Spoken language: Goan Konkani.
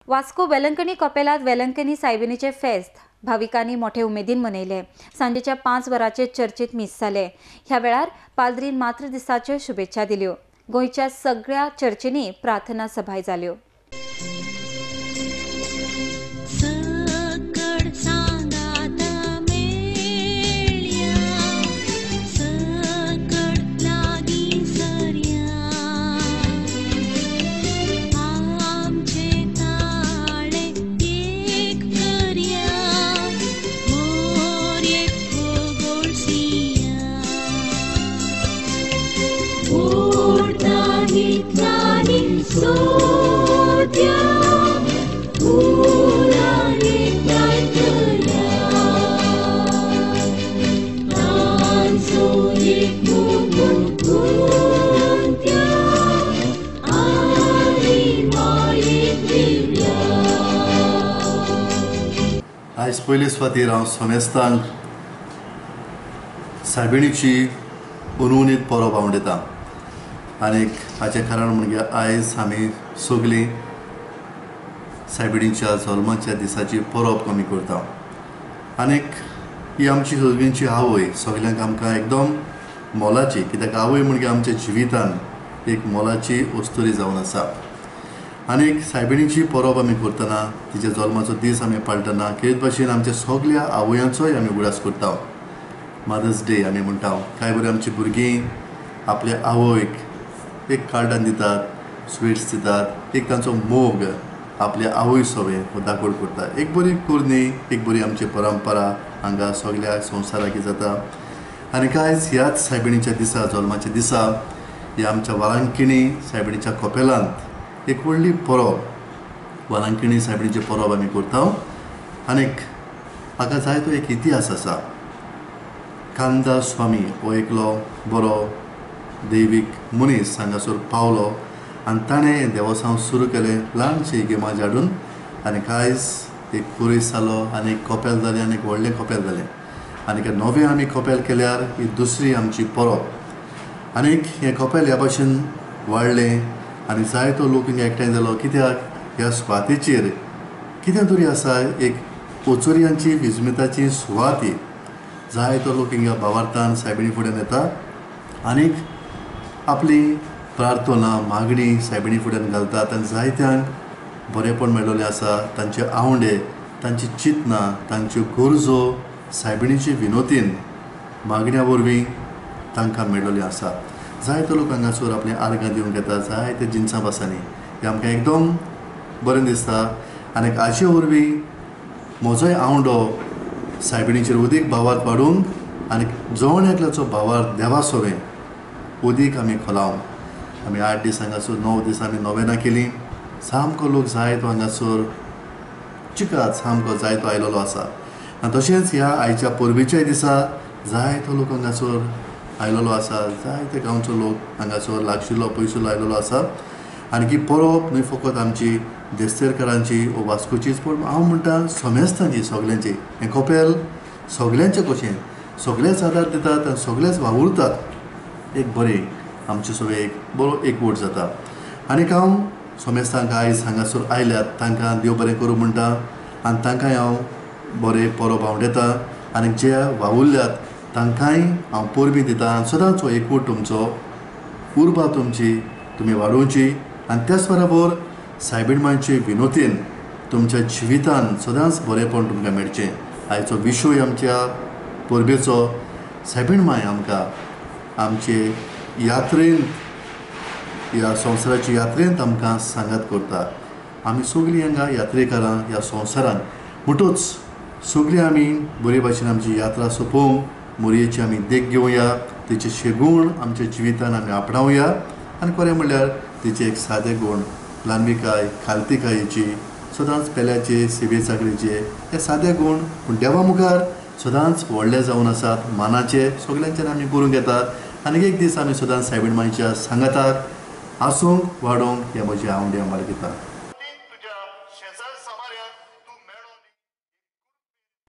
वास्को वेलंकणी कपेलात वेलंकणी सायबिणीचे फेस्त भाविकांनी मोठे उमेदीन मनयले. सांजेच्या 5 वरांचेर चर्चेत मीस जाले. ह्या वेळार पाद्रीन मातृ दिसाच्यो शुभेच्छा दिल्यो. गोंयच्या सगळ्या चर्चींनी प्रार्थना सभाय जाल्यो. आयज पयले सुवातेर हांव समेस्तांक सायबिणीची उनउनीत परब आवडटा आनी हाचें कारण म्हणजे आयज आमी सगळीं सायबिणीच्या जल्माच्या दिसाची परब कमी करता. आनीक ही आमची सगळ्यांची आवय सगळ्यांक आमकां एकदम मोलाची, कित्याक आवय म्हणजे आमच्या जिवितान एक मोलाची वस्तुरी जावन आसा. आनीक सायबिणीची परब आमी करतना, तिच्या जल्माचो दीस आमी पाळटना खेरीत भाशेन आमच्या सगळ्या आवयांचोय आमी उगडास करता. मदर्स डे आमी म्हणटा. कांय बरें आमची भुरगीं आपल्या आवयक एक कार्डान दितात, स्विट्स दितात, एक तांचो मोग आपल्या आवय सोबे हो दाखोड करता. एक बरी कोरणी, एक बरी आमची परंपरा हांगा सगळ्या संवसाराक जाता. आनी आयज ह्याच सायबिणीच्या दिसा, जल्माच्या दिसा, ह्या आमच्या वालांकिणी सायबिणीच्या कपेलांत एक व्हडली परब, वालांकिणी सायबिणीची परब आमी करता. आनीक हाका जायतो एक इतिहास आसा. कांदा स्वामी हो एकलो बरो दैवीक मनीस हांगासर पावलो आनी ताणें देवसांव सुरू केलें ल्हानशें गेमां हाडून. आनी आयज एक पुरीस जालो आनी एक कपेल जालें आनी एक व्हडलें कपेल जालें. आनी नवें आमी कपेल केल्यार ही दुसरी आमची परब. आनीक हें कपेल ह्या भाशेन वाडलें आनी जायतो लोक हिंगा एकठांय जालो, कित्याक ह्या सुवातेचेर कितें तरी आसा, एक ओचोरयांची विजमिताची सुवात ही. जायतो लोक हिंगा भावार्थान सायबिणी फुड्यान येता आनीक आपली प्रार्थना मागणी सायबिणी फुड्यान घालतात. आनी जायत्यांक बरेंपण मेळिल्लें आसा. तांचे आवंडे, तांची चिंतनां, तांच्यो गरजो सायबिणीचे विनोतीन मागण्या वरवीं तांकां मेळिल्ल्यो आसा. जायतो लोक हांगासर आपलीं आर्गां दिवंक येता जायते जिनसां भासांनी. हें आमकां एकदम बरें दिसता. आनी हाचे वरवीं म्हजोय आवंडो सायबिणीचेर उदीक भावार्थ वाडूंक आनी जण एकल्याचो भावार्थ देवा सोबें उदीक आमी खोलावंक. आमी 8 दीस हांगासर, 9 दीस आमी नोवेनां केलीं. सामको लोक जायतो हांगासर चिकात सामको जायतो आयलेलो आसा. आनी तशेंच ह्या आयच्या परबेच्याय दिसा जायतो लोक हांगासर आयलेलो आसा. जायते गांवचो लोक हांगासर लागशिल्लो पयसुल्लो आयलेलो आसा. आनी ही परब न्हय फकत आमची देस्तेरकारांची वो वास्कोचीच, पूण हांव म्हणटा समेस्तांची, सगल्यांची. हें कपेल सगल्यांचें कशें सगळेच आदार दितात आनी सगळेच वावुरतात. एक बरें आमचे सगळें एक बरो एकवट जाता. आनीक हांव समेस्तांक आयज हांगासर आयल्यात तांकां देव बरें करूं म्हणटा आनी तांकांय हांव बरें परब आवडयता. आनी जे वावुरल्यात तांकांय हांव परबीं दिता. आनी सदांच हो एकवट तुमचो, उर्बा तुमची तुमी वाडोवची आनी त्याच बरोबर सायबीण मांयचे विनोतीन तुमच्या जिवितान सदांच बरेंपण तुमकां मेळचें. आयचो विशय आमच्या परबेचो, सायबीण मांय आमकां आमचे यात्रेंत, ह्या संवसाराची यात्रेंत आमकां सांगात करता. आमी सगळीं हांगा यात्रेकारां ह्या संवसारान, म्हणटूच सगळीं आमी बरे भाशेन आमची यात्रा सोंपोवंक मोरयेची आमी देख घेवया, तिचे शेगूण आमच्या जिवितान आमी आपणावया. आनी खरें म्हणल्यार तिचे एक सादे गूण, ल्हानविकाय, खालतीकायेची, सदांच पेल्याचे सेवे चाकरीचे हे सादे गूण पूण देवा मुखार सदांच व्हडले जावन आसात, मानाचे सगल्यांच्यान आमी करूंक येतात. आनी एक दीस आमी सदांच सायबीण मांयच्या सांगाताक आसूंक वाडोवंक हे म्हजे आवंडे हांव मागता.